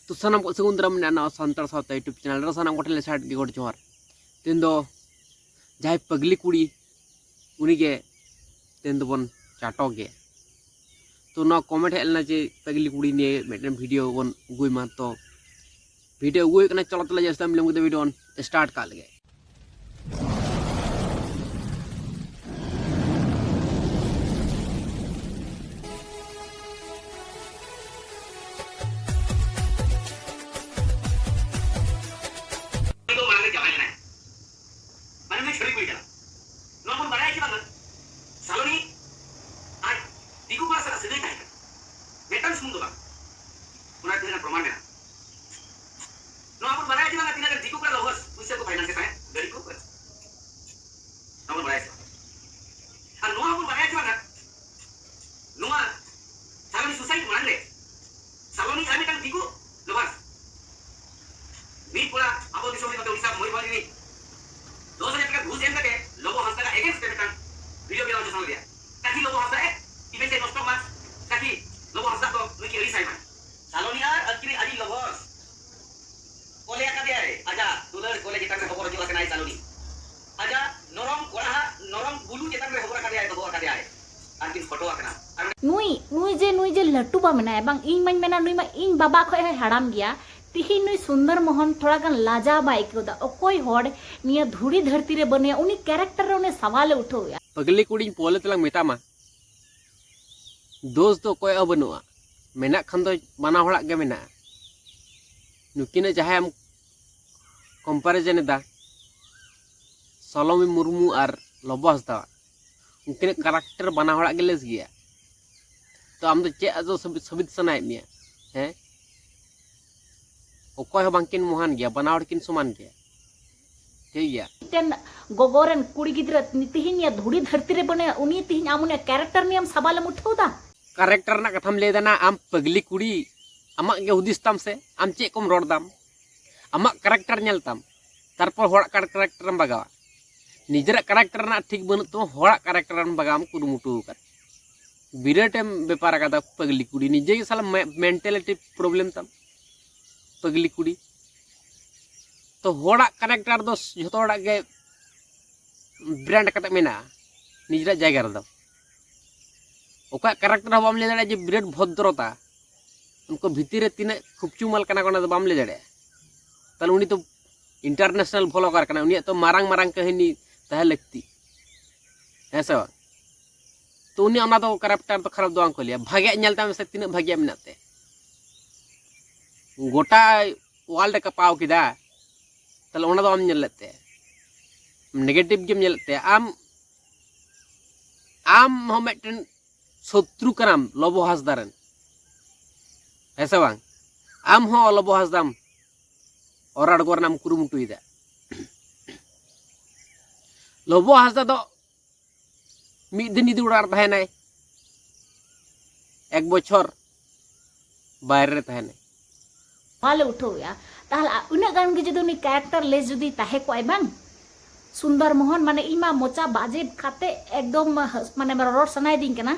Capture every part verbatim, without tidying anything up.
ᱛᱚ ᱥᱟᱱᱟᱢ ᱠᱚ ᱥᱟᱹᱜᱩᱱ ᱫᱟᱨᱟᱢ ᱢᱮᱱᱟᱜᱼᱟ ᱱᱚᱣᱟ ᱥᱟᱱᱛᱟᱲ ᱥᱟᱶᱛᱟ YouTube ᱪᱮᱱᱮᱞ ᱨᱮ᱾ ᱥᱟᱱᱟᱢ ᱠᱚᱴᱷᱮᱱ ᱞᱮ ᱥᱟᱴ ᱜᱮ ᱜᱚᱰ ᱡᱚᱦᱟᱨ᱾ ᱛᱮᱦᱮᱧ ᱫᱚ ᱡᱟᱦᱟᱸᱭ ᱯᱟᱜᱽᱞᱤ ᱠᱩᱲᱤ, ᱩᱱᱤᱜᱮ ᱛᱮᱦᱮᱧ ᱫᱚᱵᱚᱱ ᱪᱟᱴᱚᱠ ᱜᱮ᱾ ᱛᱚ ᱱᱚᱣᱟ ᱠᱚᱢᱮᱱᱴ ᱦᱮᱡ ᱞᱮᱱᱟ ᱡᱮ ᱯᱟᱜᱽᱞᱤ ᱠᱩᱲᱤ ᱱᱤᱭᱮ ᱢᱤᱫᱴᱮᱱ ᱵᱷᱤᱰᱤᱭᱳ ᱵᱚᱱ ᱟᱹᱜᱩᱭ ᱢᱟ᱾ ᱛᱚ ᱵᱷᱤᱰᱤᱭᱳ ᱟᱹᱜᱩ ᱦᱩᱭᱩᱜ ᱠᱟᱱᱟ, ᱪᱚᱞᱚ ᱛᱟᱦᱞᱮ ᱡᱟᱹᱥᱛᱤ ᱵᱟᱝ ᱵᱤᱞᱚᱢ ᱠᱟᱛᱮ ᱵᱷᱤᱰᱤᱭᱳ ᱵᱚᱱ ᱥᱴᱟᱨᱴ ᱠᱟᱜ ᱞᱮᱜᱮ᱾ ᱩᱱᱤ ᱫᱚ ᱢᱟᱲᱟᱝ ᱨᱮ ᱡᱟᱶᱟᱭ ᱞᱮᱱᱟᱭ᱾ ᱢᱟᱱᱮ ᱩᱱᱤ ᱪᱷᱟᱹᱲᱤ ᱠᱩᱲᱤ ᱠᱟᱱᱟ᱾ ᱱᱚᱣᱟ ᱵᱚᱱ ᱵᱟᱲᱟᱭᱟ ᱪᱮ ᱵᱟᱝᱟ? ᱥᱟᱞᱚᱱᱤ ᱟᱨ ᱫᱤᱠᱩ ᱠᱚᱲᱟ ᱥᱟᱞᱟᱜ ᱥᱟᱹᱜᱟᱹᱭ ᱛᱟᱦᱮᱸ ᱠᱟᱱᱟ᱾ ᱢᱤᱫᱴᱟᱝ ᱥᱩᱢᱩᱝ ᱫᱚ ᱵᱟᱝ᱾ ᱚᱱᱟ ᱛᱤᱱᱟᱹᱜ ᱜᱟᱱ ᱯᱨᱚᱢᱟᱱ ᱢᱮᱱᱟᱜᱼᱟ᱾ ᱱᱚᱣᱟ ᱵᱚᱱ ᱵᱟᱲᱟᱭᱟ ᱪᱮ ᱵᱟᱝᱟ? ᱛᱤᱱᱟᱹᱜ ᱜᱟᱱ ᱫᱤᱠᱩ ᱠᱚᱲᱟ lovers ᱯᱩᱭᱥᱟᱹ ᱠᱚ finance ᱮᱫ ᱛᱟᱦᱮᱸᱫ, ᱜᱟᱹᱰᱤ ᱠᱚ᱾ ᱱᱚᱣᱟ ᱵᱚᱱ ᱵᱟᱲᱟᱭᱟ ᱪᱮ ᱵᱟᱝᱟ? ᱟᱨ ᱱᱚᱣᱟ ᱦᱚᱸᱵᱚᱱ ᱵᱟᱲᱟᱭᱟ ᱪᱮ ᱵᱟᱝᱟ? ᱱᱚᱣᱟ ᱥᱟᱞᱚᱱᱤ suicide ᱢᱟᱲᱟᱝ ᱨᱮ ᱥᱟᱞᱚᱱᱤ ᱟᱨ ᱢᱤᱫᱴᱟᱝ ᱫᱤᱠᱩ lovers, ᱢᱤᱫ ᱠᱚᱲᱟ ᱟᱵᱚ ᱫᱤᱥᱚᱢ ᱨᱮ ᱱᱚᱛᱮ ᱩᱲᱤᱥᱥᱟ ᱢᱚᱭᱩᱨᱵᱷᱚᱸᱡᱽ ᱨᱤᱱᱤᱡ ᱫᱚᱥ ᱦᱟᱡᱟᱨ ᱴᱟᱠᱟ ᱜᱷᱩᱥ ᱮᱢ ᱠᱟᱛᱮ ᱞᱚᱵᱚ ᱦᱟᱸᱥᱫᱟ ᱟᱜ against ᱨᱮ ᱢᱤᱫᱴᱟᱝ ᱵᱷᱤᱰᱤᱭᱳ ᱵᱮᱱᱟᱣ ᱦᱚᱪᱚ ᱥᱟᱱᱟ ᱞᱮᱫᱮᱭᱟ᱾ ᱛᱟᱠᱤ ᱞᱚᱵᱚ ᱦᱟᱸᱥᱫᱟ ᱮ image ᱮ ᱱᱚᱥᱴᱚᱜ ᱢᱟ, ᱛᱟᱠᱤ ᱞᱚᱵᱚ ᱦᱟᱸᱥᱫᱟ ᱫᱚ ᱱᱩᱭ ᱜᱮ ᱟᱹᱲᱤᱥᱟᱭ ᱢᱟᱭ᱾ ᱥᱟᱞᱚᱱᱤ ᱟᱨ ᱟᱹᱠᱤᱱ ᱟᱹᱰᱤ lovers ᱠᱚᱞᱮ ᱟᱠᱟᱫᱮᱭᱟᱭ, ᱟᱡᱟᱜ ᱫᱩᱞᱟᱹᱲ ᱠᱚᱞᱮ ᱪᱮᱛᱟᱱ ᱨᱮ ᱦᱚᱵᱚᱨ ᱦᱚᱪᱚ ᱟᱠᱟᱱᱟᱭ ᱥᱟᱞᱚᱱᱤ᱾ ᱟᱡᱟᱜ ᱱᱚᱨᱚᱢ ᱠᱚᱲᱟ ᱦᱟᱜ ᱱᱚᱨᱚᱢ ᱵᱩᱞᱩ ᱪᱮᱛᱟᱱ ᱨᱮ ᱦᱚᱵᱚᱨ ᱟᱠᱟᱫᱮᱭᱟᱭ, ᱫᱚᱦᱚ ᱟᱠᱟᱫᱮᱭᱟᱭ᱾ ᱟᱨ ᱠᱤᱱ ᱯᱷᱳᱴᱳ ᱟᱠᱟᱱᱟ᱾ ᱟᱨ ᱱᱩᱭ, ᱱᱩᱭ ᱡᱮ, ᱱᱩᱭ ᱡᱮ ᱞᱟᱹᱴᱩ ᱵᱟ ᱢᱮᱱᱟᱭᱟ, ᱵᱟᱝ, ᱤᱧ ᱢᱟᱧ ᱢᱮᱱᱟ ᱱᱩᱭ ᱢᱟ ᱤᱧ ᱵᱟᱵᱟ ᱠᱷᱚᱡ ᱦᱚᱸᱭ ᱦᱟᱲᱟᱢ ᱜᱮᱭᱟ᱾ ᱛᱤᱦᱤᱧ ᱱᱩᱭ ᱥᱩᱱᱫᱚᱨ ᱢᱳᱦᱚᱱ ᱛᱷᱚᱲᱟ ᱜᱟᱱ ᱞᱟᱡᱟᱣ ᱵᱟᱭ ᱟᱹᱭᱠᱟᱹᱣ ᱮᱫᱟ? ᱚᱠᱚᱭ ᱦᱚᱲ ᱱᱤᱭᱟᱹ ᱫᱷᱩᱲᱤ ᱫᱷᱟᱹᱨᱛᱤ ᱨᱮ ᱵᱟᱹᱱᱩᱭᱟ, ᱩᱱᱤ character ᱨᱮ ᱩᱱᱤ ᱥᱟᱣᱟᱞᱮ ᱩᱴᱷᱟᱹᱣ ᱮᱜᱼᱟ᱾ ᱯᱟᱜᱽᱞᱤ ᱠᱩᱲᱤᱧ ᱯᱚᱞᱮ ᱛᱮᱞᱟᱝ ᱢᱮᱛᱟᱢᱟ, ᱫᱳᱥ ᱫᱚ ᱚᱠᱚᱭᱟᱜ ᱦᱚᱸ ᱵᱟᱹᱱᱩᱜᱼᱟ, ᱢᱮᱱᱟᱜ ᱠᱷᱟᱱ ᱫᱚ ᱵᱟᱱᱟ ᱦᱚᱲᱟᱜ ᱜᱮ ᱢᱮᱱᱟᱜᱼᱟ᱾ ᱱᱩᱠᱤᱱᱟᱜ ᱡᱟᱦᱟᱸᱭᱮᱢ comparison ᱮᱫᱟ, ᱥᱟᱞᱚᱢᱤ ᱢᱩᱨᱢᱩ ᱟᱨ ᱞᱚᱵᱚ ᱦᱟᱸᱥᱫᱟ, ᱩᱱᱠᱤᱱᱟᱜ character ᱵᱟᱱᱟ ᱦᱚᱲᱟᱜ ᱜᱮ ᱞᱮᱥ ᱜᱮᱭᱟ᱾ ᱛᱚ ᱟᱢ ᱫᱚ ᱪᱮᱫ ᱟᱫᱚ ᱥᱟᱹᱵᱤᱛ, ᱥᱟᱹᱵᱤᱛ ᱥᱟᱱᱟᱭᱮᱫ ᱢᱮᱭᱟ? ᱦᱮᱸ, ᱚᱠᱚᱭ ᱦᱚᱸ ᱵᱟᱝᱠᱤᱱ ᱢᱚᱦᱟᱱ ᱜᱮᱭᱟ, ᱵᱟᱱᱟ ᱦᱚᱲ ᱠᱤᱱ ᱥᱚᱢᱟᱱ ᱜᱮᱭᱟ᱾ ᱴᱷᱤᱠ ᱜᱮᱭᱟ᱾ ᱢᱤᱫᱴᱮᱱ ᱜᱚᱜᱚ ᱨᱮᱱ ᱠᱩᱲᱤ ᱜᱤᱫᱽᱨᱟᱹ ᱛᱤᱦᱤᱧ ᱱᱤᱭᱟᱹ ᱫᱷᱩᱲᱤ ᱫᱷᱟᱹᱨᱛᱤ ᱨᱮ ᱵᱟᱹᱱᱩᱭᱟ, ᱩᱱᱤ ᱛᱤᱦᱤᱧ ᱟᱢ ᱩᱱᱤᱭᱟᱜ character ᱱᱤᱭᱮᱢ ᱥᱟᱵᱟᱞᱮᱢ ᱩᱴᱷᱟᱹᱣ ᱫᱟ᱾ Character ᱨᱮᱱᱟᱜ ᱠᱟᱛᱷᱟᱢ ᱞᱟᱹᱭ ᱫᱟ ᱱᱟ, ᱟᱢ ᱯᱟᱜᱽᱞᱤ ᱠᱩᱲᱤ, ᱟᱢᱟᱜ ᱜᱮ ᱦᱩᱫᱤᱥ ᱛᱟᱢ ᱥᱮ, ᱟᱢ ᱪᱮᱫ ᱠᱚᱢ ᱨᱚᱲ ᱫᱟᱢ? ᱟᱢᱟᱜ character ᱧᱮᱞ ᱛᱟᱢ, ᱛᱟᱨᱯᱚᱨ ᱦᱚᱲᱟᱜ ᱠᱟᱨ-, character ᱮᱢ ᱵᱟᱜᱟᱣᱟ᱾ ᱱᱤᱡᱮᱨᱟᱜ character ᱨᱮᱱᱟᱜ ᱴᱷᱤᱠ ᱵᱟᱹᱱᱩᱜ ᱛᱟᱢᱟ, ᱦᱚᱲᱟᱜ character ᱮᱢ ᱵᱟᱜᱟᱣ ᱮᱢ ᱠᱩᱨᱩᱢᱩᱴᱩ ᱟᱠᱟᱫ᱾ ᱵᱤᱨᱟᱴ ᱮᱢ ᱵᱮᱯᱟᱨ ᱟᱠᱟᱫᱟ ᱯᱟᱜᱽᱞᱤ ᱠᱩᱲᱤ, ᱱᱤᱡᱮ ᱜᱮ ᱥᱟᱞᱟ ᱢᱮ-, mentality problem ᱛᱟᱢ᱾ ᱯᱟᱜᱽᱞᱤ ᱠᱩᱲᱤ᱾ ᱛᱚ ᱦᱚᱲᱟᱜ ᱠᱮᱨᱮᱠᱴᱟᱨ ᱫᱚ ᱡᱷᱚᱛᱚ ᱦᱚᱲᱟᱜ ᱜᱮ ᱵᱨᱮᱱᱰ ᱠᱟᱛᱮ ᱢᱮᱱᱟᱜᱼᱟ ᱱᱤᱡᱮᱨᱟᱜ ᱡᱟᱭᱜᱟ ᱨᱮᱫᱚ᱾ ᱚᱠᱚᱭᱟᱜ ᱠᱮᱨᱮᱠᱴᱟᱨ ᱦᱚᱸ ᱵᱟᱢ ᱞᱟᱹᱭ ᱫᱟᱲᱮᱭᱟᱜᱼᱟ ᱡᱮ ᱵᱨᱮᱱᱰ ᱵᱷᱚᱫᱨᱚᱛᱟ, ᱩᱱᱠᱩ ᱵᱷᱤᱛᱤᱨ ᱨᱮ ᱛᱤᱱᱟᱹᱜ ᱠᱷᱩᱵᱪᱩᱢᱟᱞ ᱠᱟᱱᱟ ᱠᱚ ᱚᱱᱟ ᱫᱚ ᱵᱟᱢ ᱞᱟᱹᱭ ᱫᱟᱲᱮᱭᱟᱜᱼᱟ᱾ ᱛᱟᱦᱚᱞᱮ ᱩᱱᱤ ᱫᱚ ᱤᱱᱴᱟᱨᱱᱮᱥᱱᱟᱞ ᱵᱷᱞᱚᱜᱟᱨ ᱠᱟᱱᱟᱭ, ᱩᱱᱤᱭᱟᱜ ᱛᱚ ᱢᱟᱨᱟᱝ ᱢᱟᱨᱟᱝ ᱠᱟᱹᱦᱱᱤ ᱛᱟᱦᱮᱸ ᱞᱟᱹᱠᱛᱤ, ᱦᱮᱸ ᱥᱮ ᱵᱟᱝ? ᱛᱚ ᱩᱱᱤ ᱚᱱᱟ ᱫᱚ ᱠᱮᱨᱮᱠᱴᱟᱨ ᱫᱚ ᱠᱷᱟᱨᱟᱯ ᱫᱚ ᱵᱟᱝ ᱠᱚ ᱞᱟᱹᱭᱟ᱾ ᱵᱷᱟᱜᱮᱭᱟᱜ ᱧᱮᱞ ᱛᱟᱢ ᱥᱮ ᱛᱤᱱᱟᱹᱜ ᱵᱷᱟᱜᱮᱭᱟᱜ ᱢᱮᱱᱟᱜ ᱛᱟᱭᱟ᱾ ᱜᱚᱴᱟ ᱣᱟᱨᱞᱰ ᱮ ᱠᱟᱯᱟᱣ ᱠᱮᱫᱟ, ᱛᱟᱦᱞᱮ ᱚᱱᱟ ᱫᱚ ᱵᱟᱢ ᱧᱮᱞ ᱞᱮᱫ ᱛᱟᱭᱟ, ᱱᱮᱜᱮᱴᱤᱵᱷ ᱜᱮᱢ ᱧᱮᱞᱮᱫ ᱛᱟᱭᱟ᱾ ᱟᱢ ᱟᱢ ᱦᱚᱸ ᱢᱤᱫᱴᱮᱱ ᱥᱚᱛᱨᱩ ᱠᱟᱱᱟᱢ ᱞᱚᱵᱚ ᱦᱟᱸᱥᱫᱟ ᱨᱮᱱ, ᱦᱮᱸ ᱥᱮ ᱵᱟᱝ? ᱟᱢ ᱦᱚᱸ ᱞᱚᱵᱚ ᱦᱟᱸᱥᱫᱟᱢ ᱚᱨ ᱟᱬᱜᱚ ᱨᱮᱱᱟᱜ ᱮᱢ ᱠᱩᱨᱩᱢᱩᱴᱩᱭᱮᱫᱟ᱾ ᱞᱚᱵᱚ ᱦᱟᱸᱥᱫᱟ ᱫᱚ ᱢᱤᱫ ᱫᱤᱱ ᱡᱩᱫᱤ ᱚᱲᱟᱜ ᱨᱮ ᱛᱟᱦᱮᱱᱟᱭ, ᱮᱠ ᱵᱚᱪᱷᱚᱨ ᱵᱟᱭᱨᱮ ᱨᱮ ᱛᱟᱦᱮᱱᱟᱭ᱾ ᱵᱷᱟᱞᱮ ᱩᱴᱷᱟᱹᱣᱮᱜᱼᱟ᱾ ᱛᱟᱦᱞᱮ ᱩᱱᱟᱹᱜ ᱜᱟᱱ ᱜᱮ ᱡᱩᱫᱤ ᱩᱱᱤ ᱠᱮᱨᱮᱠᱴᱟᱨ ᱞᱮᱥ ᱡᱩᱫᱤ ᱛᱟᱦᱮᱸ ᱠᱚᱜᱼᱟᱭ ᱵᱟᱝ, ᱥᱩᱱᱫᱚᱨ ᱢᱳᱦᱚᱱ, ᱢᱟᱱᱮ ᱤᱧ ᱢᱟ ᱢᱚᱪᱟ ᱵᱟᱡᱮ ᱠᱟᱛᱮ ᱮᱠᱫᱚᱢ ᱢᱟᱱᱮ ᱨᱚᱲ ᱥᱟᱱᱟᱭᱮᱫᱤᱧ ᱠᱟᱱᱟ,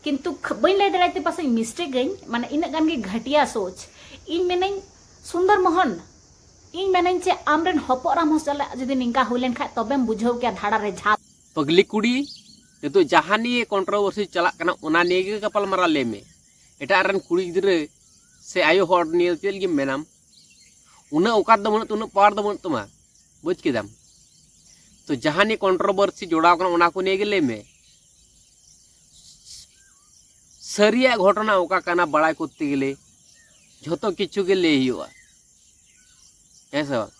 ᱠᱤᱱᱛᱩ ᱠᱷ- ᱵᱟᱹᱧ ᱞᱟᱹᱭ ᱫᱟᱲᱮᱭᱟᱜ ᱛᱮ ᱯᱟᱥᱮᱡ ᱢᱤᱥᱴᱮᱠ ᱟᱹᱧ, ᱢᱟᱱᱮ ᱤᱱᱟᱹᱜ ᱜᱟᱱ ᱜᱮ ᱜᱷᱟᱹᱴᱤᱭᱟ ᱥᱳᱪ᱾ ᱤᱧ ᱢᱮᱱᱟᱹᱧ ᱥᱩᱱᱫᱚᱨ ᱢᱳᱦᱚᱱ, ᱤᱧ ᱢᱮᱱᱟᱹᱧ ᱪᱮ ᱟᱢᱨᱮᱱ ᱦᱚᱯᱚᱱ ᱨᱟᱢ ᱦᱚᱸ ᱥᱟᱞᱟᱜ ᱡᱩᱫᱤ ᱱᱤᱝᱠᱟ ᱦᱩᱭ ᱞᱮᱱᱠᱷᱟᱡ ᱛᱚᱵᱮᱢ ᱵᱩᱡᱷᱟᱹᱣ ᱠᱮᱭᱟ ᱫᱷᱟᱲᱟ ᱨᱮ ᱡᱷᱟᱞ᱾ ᱯᱟᱜᱽᱞᱤ ᱠᱩᱲᱤ, ᱱᱤᱛᱚᱜ ᱡᱟᱦᱟᱸ ᱱᱤᱭᱮ ᱠᱚᱱᱴᱨᱳᱵᱷᱟᱨᱥᱤ ᱪᱟᱞᱟᱜ ᱠᱟᱱᱟ ᱚᱱᱟ ᱱᱤᱭᱮ ᱜᱮ ᱜᱟᱯᱟᱞᱢᱟᱨᱟᱣ ᱞᱟᱹᱭ ᱢᱮ᱾ ᱮᱴᱟᱜ ᱨᱮᱱ ᱠᱩᱲᱤ ᱜᱤᱫᱽᱨᱟᱹ ᱥᱮ ᱟᱭᱳ ᱦᱚᱲ ᱱᱤᱭᱮ ᱪᱮᱫ ᱞᱟᱹᱜᱤᱫ ᱢᱮᱱᱟᱢ? ᱩᱱᱟᱹᱜ ᱚᱠᱟᱛ ᱫᱚ ᱵᱟᱹᱱᱩᱜ ᱛᱟᱢᱟ, ᱩᱱᱟᱹᱜ ᱯᱟᱣᱟᱨ ᱫᱚ ᱵᱟᱹᱱᱩᱜ ᱛᱟᱢᱟ, ᱵᱩᱡᱽ ᱠᱮᱫᱟᱢ? ᱛᱚ ᱡᱟᱦᱟᱸ ᱱᱤᱭᱮ ᱠᱚᱱᱴᱨᱳᱵᱷᱟᱨᱥᱤ ᱡᱚᱲᱟᱣ ᱠᱟᱱᱟ ᱚᱱᱟ ᱠᱚ ᱱᱤᱭᱮ ᱜᱮ ᱞᱟᱹᱭ ᱢᱮ᱾ ᱥᱟᱹᱨᱤᱭᱟᱜ ᱜᱷᱚᱴᱚᱱᱟ ᱚᱠᱟ ᱠᱟᱱᱟ ᱵᱟᱲᱟᱭ ᱠᱚᱨᱛᱮ ᱜᱮᱞᱮ ᱡᱷᱚᱛᱚ ᱠᱤᱪᱷᱩ ᱜᱮ ᱞᱟᱹᱭ ᱦᱩᱭᱩᱜᱼᱟ, ᱦᱮᱸ ᱥᱮ ᱵᱟᱝ?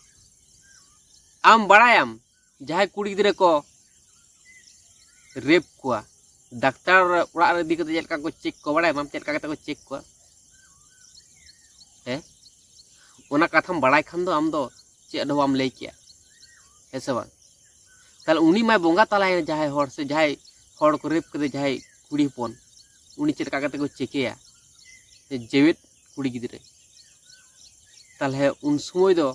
ᱟᱢ ᱵᱟᱲᱟᱭᱟᱢ ᱡᱟᱦᱟᱸᱭ ᱠᱩᱲᱤ ᱜᱤᱫᱽᱨᱟᱹ ᱠᱚ ᱨᱮᱯ ᱠᱚᱣᱟ, ᱰᱟᱠᱛᱟᱨ ᱚᱲᱟᱜ ᱨᱮ ᱤᱫᱤ ᱠᱟᱛᱮ ᱪᱮᱫ ᱞᱮᱠᱟ ᱠᱚ ᱪᱮᱠ ᱠᱚᱣᱟ, ᱵᱟᱲᱟᱭᱟᱢ ᱟᱢ ᱪᱮᱫ ᱞᱮᱠᱟ ᱠᱟᱛᱮ ᱠᱚ ᱪᱮᱠ ᱠᱚᱣᱟ? ᱦᱮᱸ, ᱚᱱᱟ ᱠᱟᱛᱷᱟᱢ ᱵᱟᱲᱟᱭ ᱠᱷᱟᱱ ᱫᱚ ᱟᱢ ᱫᱚ ᱪᱮᱫ ᱦᱚᱸ ᱵᱟᱢ ᱞᱟᱹᱭ ᱠᱮᱭᱟ, ᱦᱮᱸ ᱥᱮ ᱵᱟᱝ? ᱛᱟᱦᱞᱮ ᱩᱱᱤ ᱢᱟᱭ ᱵᱚᱸᱜᱟ ᱛᱟᱞᱟᱭᱮᱱᱟ, ᱡᱟᱦᱟᱸᱭ ᱦᱚᱲ ᱥᱮ ᱡᱟᱦᱟᱸᱭ ᱦᱚᱲ ᱠᱚ ᱨᱮᱯ ᱠᱮᱫᱮ ᱡᱟᱦᱟᱸᱭ ᱠᱩᱲᱤ ᱦᱚᱯᱚᱱ, ᱩᱱᱤ ᱪᱮᱫ ᱞᱮᱠᱟ ᱠᱟᱛᱮ ᱠᱚ ᱪᱮᱠᱮᱭᱟ ᱡᱮᱣᱮᱫ ᱠᱩᱲᱤ ᱜᱤᱫᱽᱨᱟᱹ? ᱛᱟᱦᱞᱮ ᱩᱱ ᱥᱚᱢᱚᱭ ᱫᱚ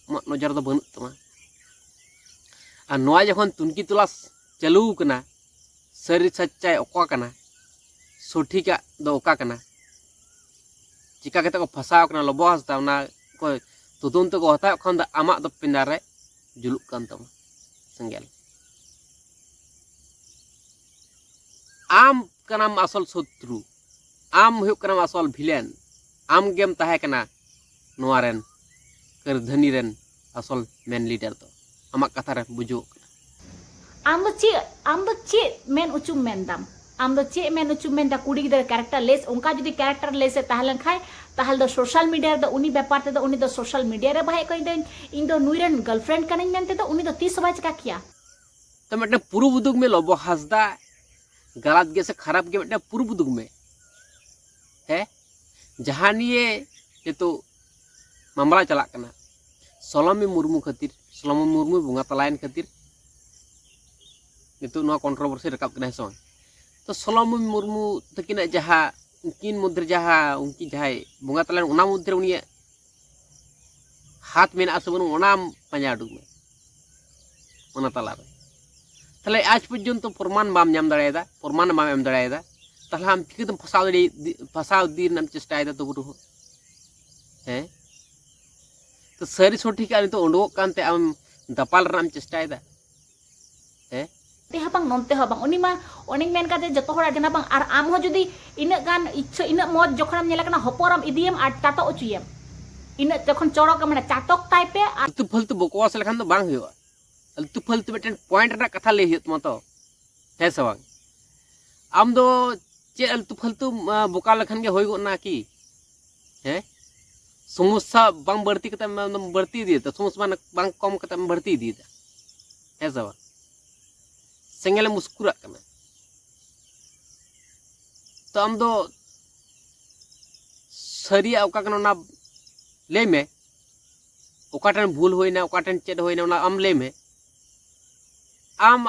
ᱟᱢᱟᱜ ᱱᱚᱡᱚᱨ ᱫᱚ ᱵᱟᱹᱱᱩᱜ ᱛᱟᱢᱟ᱾ ᱟᱨ ᱱᱚᱣᱟ ᱡᱚᱠᱷᱚᱱ ᱛᱩᱱᱠᱷᱤ ᱛᱚᱞᱟᱥ ᱪᱟᱹᱞᱩ ᱟᱠᱟᱱᱟ, ᱥᱟᱹᱨᱤ ᱥᱟᱪᱪᱟᱭ ᱚᱠᱟ ᱠᱟᱱᱟ, ᱥᱚᱴᱷᱤᱠᱟᱜ ᱫᱚ ᱚᱠᱟ ᱠᱟᱱᱟ, ᱪᱤᱠᱟ ᱠᱟᱛᱮ ᱠᱚ ᱯᱷᱟᱸᱥᱟᱣ ᱠᱟᱱᱟ ᱞᱚᱵᱚ ᱦᱟᱸᱥᱫᱟ, ᱚᱱᱟ ᱠᱚ ᱛᱚᱫᱚᱱᱛᱚ ᱠᱚ ᱦᱟᱛᱟᱣ ᱠᱷᱟᱱ ᱫᱚ ᱟᱢᱟᱜ ᱫᱚ ᱯᱮᱸᱫᱟ ᱨᱮ ᱡᱩᱞᱩᱜ ᱠᱟᱱ ᱛᱟᱢᱟ ᱥᱮᱸᱜᱮᱞ᱾ ᱟᱢ ᱠᱟᱱᱟᱢ ᱟᱥᱚᱞ ᱥᱚᱛᱨᱩ, ᱟᱢ ᱦᱩᱭᱩᱜ ᱠᱟᱱᱟᱢ ᱟᱥᱚᱞ ᱵᱷᱤᱞᱮᱱ, ᱟᱢ ᱜᱮᱢ ᱛᱟᱦᱮᱸ ᱠᱟᱱᱟ ᱱᱚᱣᱟ ᱨᱮᱱ ᱠᱟᱹᱨᱫᱷᱟᱹᱱᱤ ᱨᱮᱱ ᱟᱥᱚᱞ ᱢᱮᱱ ᱞᱤᱰᱟᱨ ᱫᱚ᱾ ᱟᱢᱟᱜ ᱠᱟᱛᱷᱟ ᱨᱮ ᱵᱩᱡᱷᱟᱹᱣᱚᱜ ᱠᱟᱱᱟ᱾ ᱟᱢ ᱫᱚ ᱪᱮᱫ ᱟᱢ ᱫᱚ ᱪᱮᱫ ᱢᱮᱱ ᱚᱪᱚᱢ ᱢᱮᱱ ᱫᱟᱢ? ᱟᱢ ᱫᱚ ᱪᱮᱫ ᱢᱮᱱ ᱚᱪᱚᱢ ᱢᱮᱱ ᱫᱟ? ᱠᱩᱲᱤ ᱜᱤᱫᱽᱨᱟᱹ ᱠᱮᱨᱮᱠᱴᱟᱨ ᱞᱮᱥ, ᱚᱱᱠᱟ ᱡᱩᱫᱤ ᱠᱮᱨᱮᱠᱴᱟᱨ ᱞᱮᱥ ᱮ ᱛᱟᱦᱮᱸ ᱞᱮᱱ ᱠᱷᱟᱡ, ᱛᱟᱦᱚᱞᱮ ᱫᱚ ᱥᱳᱥᱟᱞ ᱢᱤᱰᱤᱭᱟ ᱨᱮᱫᱚ ᱩᱱᱤ ᱵᱮᱯᱟᱨ ᱛᱮᱫᱚ ᱩᱱᱤ ᱫᱚ ᱥᱳᱥᱟᱞ ᱢᱤᱰᱤᱭᱟ ᱨᱮ ᱵᱟᱭ ᱠᱚᱭ ᱫᱟᱹᱧ, ᱤᱧ ᱫᱚ ᱱᱩᱭ ᱨᱮᱱ ᱜᱟᱨᱞᱯᱷᱨᱮᱱᱰ ᱠᱟᱹᱱᱟᱹᱧ ᱢᱮᱱᱛᱮ ᱫᱚ ᱩᱱᱤ ᱫᱚ ᱛᱤᱥ ᱦᱚᱸ ᱵᱟᱭ ᱪᱤᱠᱟ ᱠᱮᱭᱟ᱾ ᱛᱚ ᱢᱤᱫᱴᱮᱱ ᱯᱩᱨᱩᱵ ᱩᱫᱩᱜ ᱢᱮ ᱞᱚᱵᱚ ᱦᱟᱸᱥᱫᱟ, ᱜᱟᱞᱟᱛ ᱜᱮ ᱥᱮ ᱠᱷᱟᱨᱟᱯ ᱜᱮ ᱢᱤᱫᱴᱮᱱ ᱯᱩᱨᱩᱵ ᱩᱫᱩᱜ ᱢᱮ᱾ ᱦᱮᱸ, ᱡᱟᱦᱟᱸ ᱱᱤᱭᱮ ᱱᱤᱛᱚᱜ ᱢᱟᱢᱞᱟ ᱪᱟᱞᱟᱜ ᱠᱟᱱᱟ ᱥᱚᱞᱚᱢᱤ ᱢᱩᱨᱢᱩ ᱠᱷᱟᱹᱛᱤᱨ, ᱥᱚᱞᱚᱢᱤ ᱢᱩᱨᱢᱩ ᱵᱚᱸᱜᱟ ᱛᱟᱞᱟᱭᱮᱱ ᱠᱷᱟᱹᱛᱤᱨ ᱱᱤᱛᱚᱜ ᱱᱚᱣᱟ ᱠᱚᱱᱴᱨᱳᱵᱷᱟᱨᱥᱤ ᱨᱟᱠᱟᱵ ᱠᱟᱱᱟ, ᱦᱮᱸ ᱥᱮ ᱵᱟᱝ? ᱛᱚ ᱥᱚᱞᱚᱢᱤ ᱢᱩᱨᱢᱩ ᱛᱟᱹᱠᱤᱱᱟᱜ ᱡᱟᱦᱟᱸ ᱩᱱᱠᱤᱱ ᱢᱚᱫᱽᱫᱷᱮ ᱨᱮ ᱡᱟᱦᱟᱸ ᱩᱱᱠᱤᱱ ᱡᱟᱦᱟᱸᱭ ᱵᱚᱸᱜᱟ ᱛᱟᱞᱟᱭᱮᱱ, ᱚᱱᱟ ᱢᱚᱫᱽᱫᱷᱮ ᱨᱮ ᱩᱱᱤᱭᱟᱜ ᱦᱟᱛ ᱢᱮᱱᱟᱜᱼᱟ ᱥᱮ ᱵᱟᱹᱱᱩᱜ, ᱚᱱᱟ ᱯᱟᱸᱡᱟ ᱩᱰᱩᱠ ᱢᱮ ᱚᱱᱟ ᱛᱟᱞᱟᱨᱮ᱾ ᱛᱟᱦᱞᱮ ᱟᱡ ᱯᱚᱨᱡᱚᱱᱛᱚ ᱯᱨᱚᱢᱟᱱ ᱵᱟᱢ ᱧᱟᱢ ᱫᱟᱲᱮᱭᱟᱫᱟ, ᱯᱨᱚᱢᱟᱱ ᱵᱟᱢ ᱮᱢ ᱫᱟᱲᱮᱭᱟᱫᱟ, ᱛᱟᱦᱞᱮ ᱟᱢ ᱪᱤᱠᱟᱹᱛᱮᱢ ᱯᱷᱟᱥᱟᱣ ᱫᱟᱲᱮ ᱯᱷᱟᱥᱟᱣ ᱤᱫᱤ ᱨᱮᱱᱟᱜ ᱮᱢ ᱪᱮᱥᱴᱟᱭᱮᱫᱟ ᱛᱚᱵᱩ ᱨᱮᱦᱚᱸ? ᱦᱮᱸ, ᱛᱚ ᱥᱟᱹᱨᱤ ᱥᱚᱴᱷᱤᱠ ᱟᱜ ᱱᱤᱛᱚᱜ ᱩᱰᱩᱠᱚᱜ ᱠᱟᱱᱛᱮ ᱟᱢ ᱫᱟᱯᱟᱞ ᱨᱮᱱᱟᱜ ᱮᱢ ᱪᱮᱥᱴᱟᱭᱮᱫᱟ? ᱦᱮᱸ, ᱱᱚᱱᱛᱮ ᱦᱚᱸ ᱵᱟᱝ, ᱱᱚᱱᱛᱮ ᱦᱚᱸ ᱵᱟᱝ᱾ ᱩᱱᱤ ᱢᱟ ᱚᱱᱮᱧ ᱢᱮᱱ ᱠᱟᱫᱮ ᱡᱚᱛᱚ ᱦᱚᱲᱟᱜ ᱡᱟᱱᱟ ᱵᱟᱝ᱾ ᱟᱨ ᱟᱢ ᱦᱚᱸ ᱡᱩᱫᱤ ᱤᱱᱟᱹᱜ ᱜᱟᱱ ᱤᱪᱪᱷᱟᱹ, ᱤᱱᱟᱹᱜ ᱢᱚᱡᱽ ᱡᱚᱠᱷᱚᱱᱮᱢ ᱧᱮᱞᱮ ᱠᱟᱱᱟ, ᱦᱚᱯᱚᱨᱟᱢ ᱤᱫᱤᱭᱮᱢ ᱟᱨ ᱪᱟᱴᱚᱜ ᱦᱚᱪᱚᱭᱮᱢ, ᱤᱱᱟᱹᱜ ᱡᱚᱠᱷᱚᱱ ᱪᱚᱨᱚᱠ ᱢᱟᱱᱮ ᱪᱟᱴᱚᱠ ᱛᱟᱭ ᱯᱮ᱾ ᱟᱨ ᱟᱞᱛᱩ ᱯᱷᱟᱞᱛᱩ ᱵᱚᱠᱚᱣᱟᱥ ᱞᱮᱠᱷᱟᱱ ᱫᱚ ᱵᱟᱝ ᱦᱩᱭᱩᱜᱼᱟ᱾ ᱟᱞᱛᱩ ᱯᱷᱟᱞᱛᱩ ᱢᱤᱫᱴᱮᱱ ᱯᱚᱭᱮᱱᱴ ᱨᱮᱱᱟᱜ ᱠᱟᱛᱷᱟ ᱞᱟᱹᱭ ᱦᱩᱭᱩᱜ ᱛᱟᱢᱟ ᱛᱚ, ᱦᱮᱸ ᱥᱮ ᱵᱟᱝ? ᱟᱢ ᱫᱚ ᱪᱮᱫ ᱟᱞᱛᱩ ᱯᱷᱟᱞᱛᱩ ᱵᱚᱠᱟ ᱞᱮᱠᱷᱟᱱ ᱜᱮ ᱦᱩᱭ ᱜᱚᱫ ᱱᱟ ᱠᱤ? ᱦᱮᱸ, ᱥᱚᱢᱚᱥᱥᱟ ᱵᱟᱝ ᱵᱟᱹᱲᱛᱤ ᱠᱟᱛᱮ ᱵᱟᱹᱲᱛᱤ ᱤᱫᱤᱭᱮᱫᱟ, ᱥᱚᱢᱚᱥᱥᱟ ᱵᱟᱝ ᱠᱚᱢ ᱠᱟᱛᱮ ᱵᱟᱹᱲᱛᱤ ᱤᱫᱤᱭᱮᱫᱟ, ᱦᱮᱸ ᱥᱮ ᱵᱟᱝ? ᱥᱮᱸᱜᱮᱞᱮᱢ ᱩᱥᱠᱩᱨᱟᱜ ᱠᱟᱱᱟ᱾ ᱛᱚ ᱟᱢ ᱫᱚ ᱥᱟᱹᱨᱤᱭᱟᱜ ᱚᱠᱟ ᱠᱟᱱᱟ ᱚᱱᱟ ᱞᱟᱹᱭ ᱢᱮ, ᱚᱠᱟᱴᱷᱮᱱ ᱵᱷᱩᱞ ᱦᱩᱭᱱᱟ, ᱚᱠᱟᱴᱷᱮᱱ ᱪᱮᱫ ᱦᱩᱭᱱᱟ, ᱚᱱᱟ ᱟᱢ ᱞᱟᱹᱭ ᱢᱮ᱾ ᱟᱢ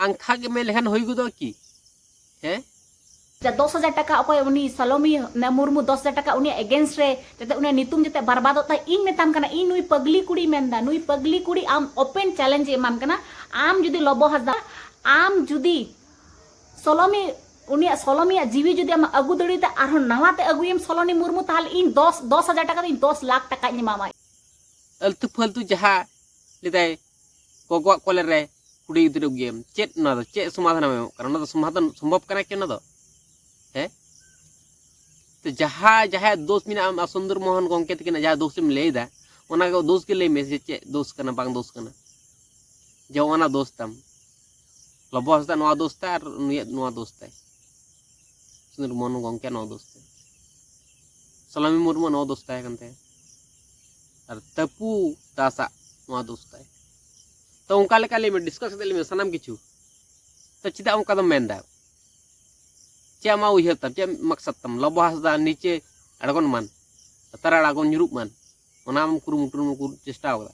ᱟᱝᱠᱷᱟ ᱜᱮ ᱢᱮᱱ ᱞᱮᱠᱷᱟᱱ ᱦᱩᱭ ᱜᱚᱫᱚᱜᱼᱟ ᱠᱤ? ᱦᱮᱸ, ᱫᱚᱥ ᱦᱟᱡᱟᱨ ᱴᱟᱠᱟ ᱚᱠᱚᱭ ᱩᱱᱤ ᱥᱟᱞᱚᱢᱤ ᱢᱩᱨᱢᱩ ᱫᱚᱥ ᱦᱟᱡᱟᱨ ᱴᱟᱠᱟ ᱩᱱᱤᱭᱟᱜ ᱮᱜᱮᱱᱥᱴ ᱨᱮ ᱡᱟᱛᱮ ᱩᱱᱤᱭᱟᱜ ᱧᱩᱛᱩᱢ ᱡᱟᱛᱮ ᱵᱟᱨᱵᱟᱫᱚᱜ ᱛᱟᱭ, ᱤᱧ ᱢᱮᱛᱟᱢ ᱠᱟᱱᱟ, ᱤᱧ ᱱᱩᱭ ᱯᱟᱜᱽᱞᱤ ᱠᱩᱲᱤ ᱢᱮᱱᱫᱟ, ᱱᱩᱭ ᱯᱟᱜᱽᱞᱤ ᱠᱩᱲᱤ ᱟᱢ ᱳᱯᱮᱱ ᱪᱮᱞᱮᱧᱡᱽ ᱮᱢᱟᱢ ᱠᱟᱱᱟ᱾ ᱟᱢ ᱡᱩᱫᱤ ᱞᱚᱵᱚ ᱦᱟᱸᱥᱫᱟ, ᱟᱢ ᱡᱩᱫᱤ ᱥᱚᱞᱚᱢᱤ ᱩᱱᱤᱭᱟᱜ ᱥᱚᱞᱚᱱᱤᱭᱟᱜ ᱡᱤᱣᱤ ᱡᱩᱫᱤ ᱟᱢ ᱟᱹᱜᱩ ᱫᱟᱲᱮᱭᱟᱫᱟ, ᱟᱨᱦᱚᱸ ᱱᱟᱣᱟ ᱛᱮ ᱟᱹᱜᱩᱭᱮᱢ ᱥᱚᱞᱚᱱᱤ ᱢᱩᱨᱢᱩ, ᱛᱟᱦᱚᱞᱮ ᱤᱧ ᱫᱚᱥ ᱫᱚᱥ ᱦᱟᱡᱟᱨ ᱴᱟᱠᱟ ᱫᱚ ᱤᱧ ᱫᱚᱥ ᱞᱟᱠᱷ ᱴᱟᱠᱟᱧ ᱮᱢᱟᱢᱟ᱾ ᱟᱹᱞᱛᱩ ᱯᱷᱟᱹᱞᱛᱩ ᱡᱟᱦᱟᱸ ᱞᱟᱹᱭᱫᱟᱭ ᱜᱚᱜᱚᱣᱟᱜ ᱠᱚᱞᱮ ᱨᱮ ᱠᱩᱲᱤ ᱜᱤᱫᱽᱨᱟᱹ ᱟᱹᱜᱩᱭᱮᱢ, ᱪᱮᱫ ᱚᱱᱟ ᱫᱚ? ᱪᱮᱫ ᱥᱚᱢᱟᱫᱷᱟᱱᱮᱢ ᱮᱢᱚᱜ ᱠᱟᱱᱟ? ᱚᱱᱟ ᱫᱚ ᱥᱚᱢᱟᱫᱷᱟᱱ ᱥᱚᱢᱵᱷᱚᱵ ᱠᱟᱱᱟ ᱠᱤ ᱚᱱᱟ ᱫᱚ? ᱦᱮᱸ? ᱛᱚ ᱡᱟᱦᱟᱸ ᱡᱟᱦᱟᱸᱭᱟᱜ ᱫᱳᱥ ᱢᱮᱱᱟᱜᱼᱟ, ᱟᱢ ᱥᱩᱱᱫᱚᱨ ᱢᱳᱦᱚᱱ ᱜᱚᱢᱠᱮ ᱛᱟᱹᱠᱤᱱᱟᱜ ᱡᱟᱦᱟᱸ ᱫᱳᱥ ᱮᱢ ᱞᱟᱹᱭᱫᱟ, ᱚᱱᱟ ᱫᱳᱥ ᱜᱮ ᱞᱟᱹᱭ ᱢᱮ, ᱡᱮ ᱪᱮᱫ ᱫᱳᱥ ᱠᱟᱱᱟ, ᱵᱟᱝ ᱫᱳᱥ ᱠᱟᱱᱟ, ᱡᱮ ᱚᱱᱟ ᱫᱳᱥ ᱛᱟᱢ᱾ ᱞᱚᱵᱚ ᱦᱟᱸᱥᱫᱟ ᱱᱚᱣᱟ ᱫᱳᱥ ᱛᱟᱭ ᱟᱨ ᱩᱱᱤᱭᱟᱜ ᱱᱚᱣᱟ ᱫᱳᱥ ᱛᱟᱭ, ᱥᱩᱱᱫᱚᱨ ᱢᱳᱦᱚᱱ ᱜᱚᱢᱠᱮ ᱱᱚᱣᱟ ᱫᱳᱥ ᱛᱟᱭ, ᱥᱟᱞᱟᱢᱤ ᱢᱩᱨᱢᱩ ᱱᱚᱣᱟ ᱫᱳᱥ ᱛᱟᱦᱮᱸ ᱠᱟᱱ ᱛᱟᱭᱟ, ᱟᱨ ᱛᱟᱹᱯᱩ ᱫᱟᱥᱟᱜ ᱱᱚᱣᱟ ᱫᱳᱥ ᱛᱟᱭ᱾ ᱛᱚ ᱚᱱᱠᱟ ᱞᱮᱠᱟ ᱞᱟᱹᱭ ᱢᱮ, ᱰᱤᱥᱠᱟᱥ ᱠᱟᱛᱮ ᱞᱟᱹᱭ ᱢᱮ ᱥᱟᱱᱟᱢ ᱠᱤᱪᱷᱩ᱾ ᱛᱚ ᱪᱮᱫᱟᱜ ᱚᱱᱠᱟ ᱫᱚᱢ ᱢᱮᱱᱫᱟ? ᱪᱮᱫ ᱟᱢᱟᱜ ᱩᱭᱦᱟᱹᱨ ᱛᱟᱢ? ᱪᱮᱫ ᱢᱟᱠᱥᱟᱫ ᱛᱟᱢ? ᱞᱚᱵᱚ ᱦᱟᱸᱥᱫᱟ ᱱᱤᱪᱮ ᱟᱬᱜᱚᱱ ᱢᱟᱱ, ᱞᱟᱛᱟᱨ ᱟᱬᱜᱚᱱ ᱧᱩᱨᱩᱜ ᱢᱟᱱ, ᱚᱱᱟ ᱟᱢ ᱠᱩᱨᱩᱢᱩᱴᱩ ᱠᱚ ᱪᱮᱥᱴᱟ ᱟᱠᱟᱫᱟ᱾